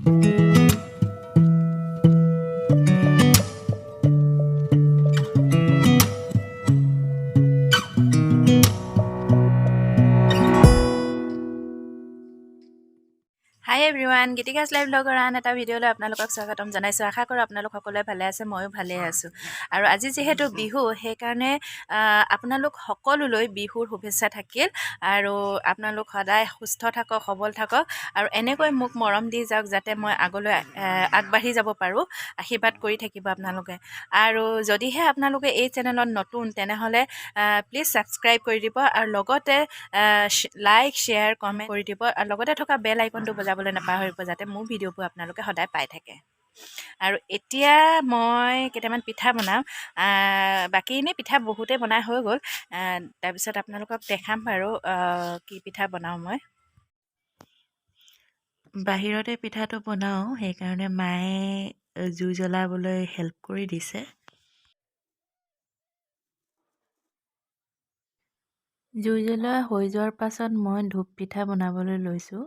হাই everyone, গীতিকাজ live ব্লগৰ আন এটা ভিডিঅ'লৈ আপোনালোকক স্বাগতম জনাইছোঁ। আশা কৰোঁ আপোনালোক সকলোৱে ভালে আছে, ময়ো ভালে আছোঁ। আৰু আজি যিহেতু বিহু, সেইকাৰণে আপোনালোক সকলোলৈ বিহুৰ শুভেচ্ছা থাকিল। আৰু আপোনালোক সদায় সুস্থ থাকক, সবল থাকক আৰু এনেকৈ মোক মৰম দি যাওক, যাতে মই আগলৈ আগবাঢ়ি যাব পাৰোঁ। আশীৰ্বাদ কৰি থাকিব আপোনালোকে। আৰু যদিহে আপোনালোকে এই চেনেলত নতুন, তেনেহ'লে প্লিজ ছাবস্ক্ৰাইব কৰি দিব আৰু লগতে লাইক, শ্বেয়াৰ, কমেণ্ট কৰি দিব আৰু লগতে থকা বেল আইকনটো বজাবলৈ নাপাহৰিব, যাতে মোৰ ভিডিঅ'বোৰ আপোনালোকে সদায় পাই থাকে। আৰু এতিয়া মই কেইটামান পিঠা বনাম। বাকী এনেই পিঠা বহুতেই বনাই হৈ গ'ল। তাৰপিছত আপোনালোকক দেখাম বাৰু কি পিঠা বনাওঁ মই। বাহিৰতে পিঠাটো বনাওঁ, সেইকাৰণে মায়ে জুই জ্বলাবলৈ হেল্প কৰি দিছে। জুই জ্বলোৱা হৈ যোৱাৰ পাছত মই ধূপ পিঠা বনাবলৈ লৈছোঁ।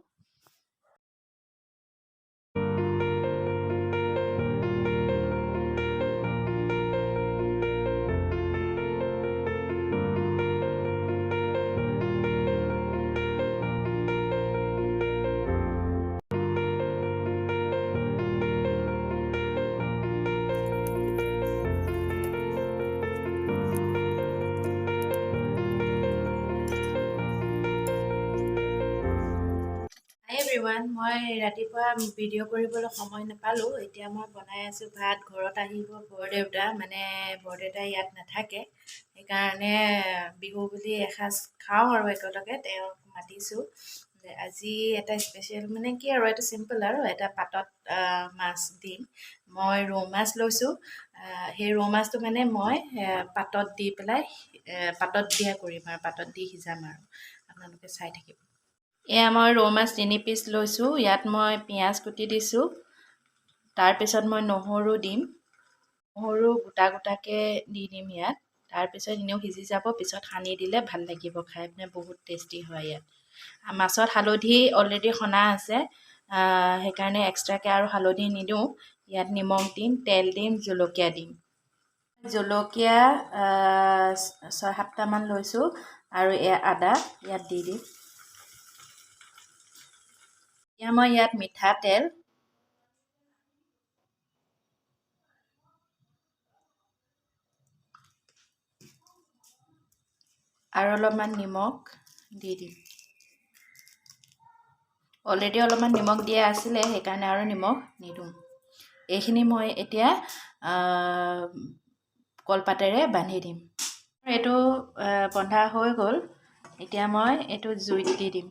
হাই এভৰিৱান, মই ৰাতিপুৱা ভিডিঅ' কৰিবলৈ সময় নাপালোঁ। এতিয়া মই বনাই আছোঁ ভাত। ঘৰত আহিব বৰদেউতা, মানে বৰদেউতা ইয়াত নাথাকে, সেইকাৰণে বিহু বুলি এসাঁজ খাওঁ আৰু একেলগে তেওঁক মাতিছোঁ। আজি এটা স্পেচিয়েল, মানে কি আৰু, এইটো চিম্পল আৰু এটা পাতত মাছ দিম। মই ৰৌ মাছ লৈছোঁ। সেই ৰৌ মাছটো মানে মই পাতত দি পেলাই পাতত দিয়া কৰিম আৰু পাতত দি সিজাম আৰু আপোনালোকে চাই থাকিব। এয়া মই ৰৌ মাছ 3 পিচ লৈছোঁ। ইয়াত মই পিঁয়াজ কুটি দিছোঁ। তাৰপিছত মই নহৰু দিম। নহৰু গোটা গোটাকৈ দি দিম ইয়াত। তাৰপিছত এনেও সিজি যাব, পিছত সানি দিলে ভাল লাগিব খাই পিনে, বহুত টেষ্টি হয়। ইয়াত মাছত হালধি অলৰেডি সনা আছে, সেইকাৰণে এক্সট্ৰাকৈ আৰু হালধি নিদিওঁ। ইয়াত নিমখ দিম, তেল দিম, জলকীয়া দিম। জলকীয়া 6-7টামান লৈছোঁ আৰু এয়া আদা ইয়াত দি দিম। এতিয়া মই ইয়াত মিঠাতেল আৰু অলপমান নিমখ দি দিম। অলৰেডি অলপমান নিমখ দিয়া আছিলে, সেইকাৰণে আৰু নিমখ নিদিওঁ। এইখিনি মই এতিয়া কলপাতেৰে বান্ধি দিম। এইটো বন্ধা হৈ গ'ল। এতিয়া মই এইটো জুইত দি দিম।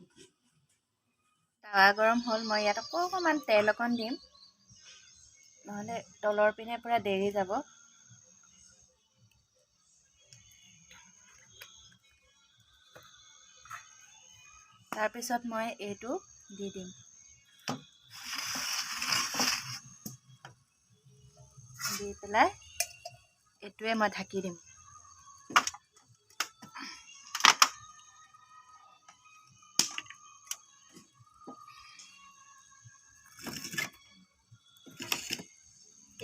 তাৱা গৰম হ'ল। মই ইয়াত অকণমান তেল অকণ দিম, নহ'লে তলৰ পিনে পূৰা দেৰি যাব। তাৰপিছত মই এইটো দি দিম। দি পেলাই এইটোৱে মই ঢাকি দিম।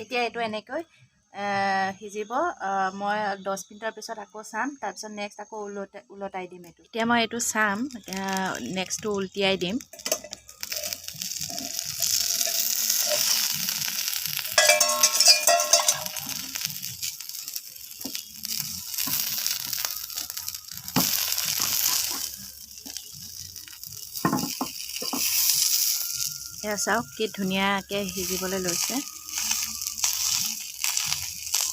এতিয়া এইটো এনেকৈ সিজিব। মই 10 মিনিটৰ পিছত আকৌ চাম। তাৰপিছত নেক্সট আকৌ ওলটাই দিম এইটো। এতিয়া মই এইটো চাম, নেক্সটটো উলটিয়াই দিম। এয়া চাওক, কি ধুনীয়াকৈ সিজিবলৈ লৈছে।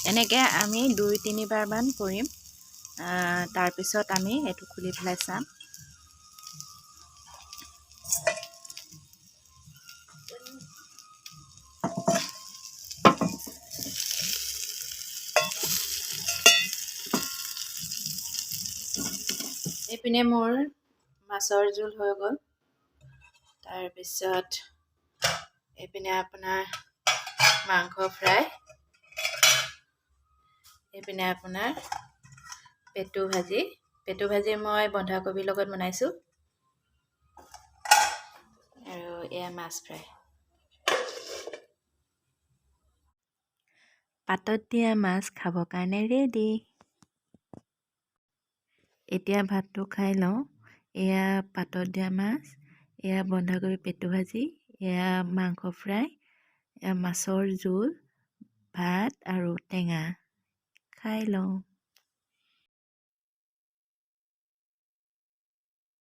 এনেকৈ আমি দুই তিনিবাৰমান কৰিম। তাৰপিছত আমি এইটো খুলি পেলাই চাম। এইপিনে মোৰ মাছৰ জোল হৈ গ'ল। তাৰপিছত এইপিনে আপোনাৰ মাংস ফ্ৰাই, এইপিনে আপোনাৰ পেটু ভাজি। পেটু ভাজি মই বন্ধাকবিৰ লগত বনাইছোঁ আৰু এয়া মাছ ফ্ৰাই। পাতত দিয়া মাছ খাবৰ কাৰণে ৰেডি। এতিয়া ভাতটো খাই লওঁ। এয়া পাতত দিয়া মাছ, এয়া বন্ধাকবি পেটু ভাজি, এয়া মাংস ফ্ৰাই, এয়া মাছৰ জোল, ভাত আৰু টেঙা। খাই লওঁ।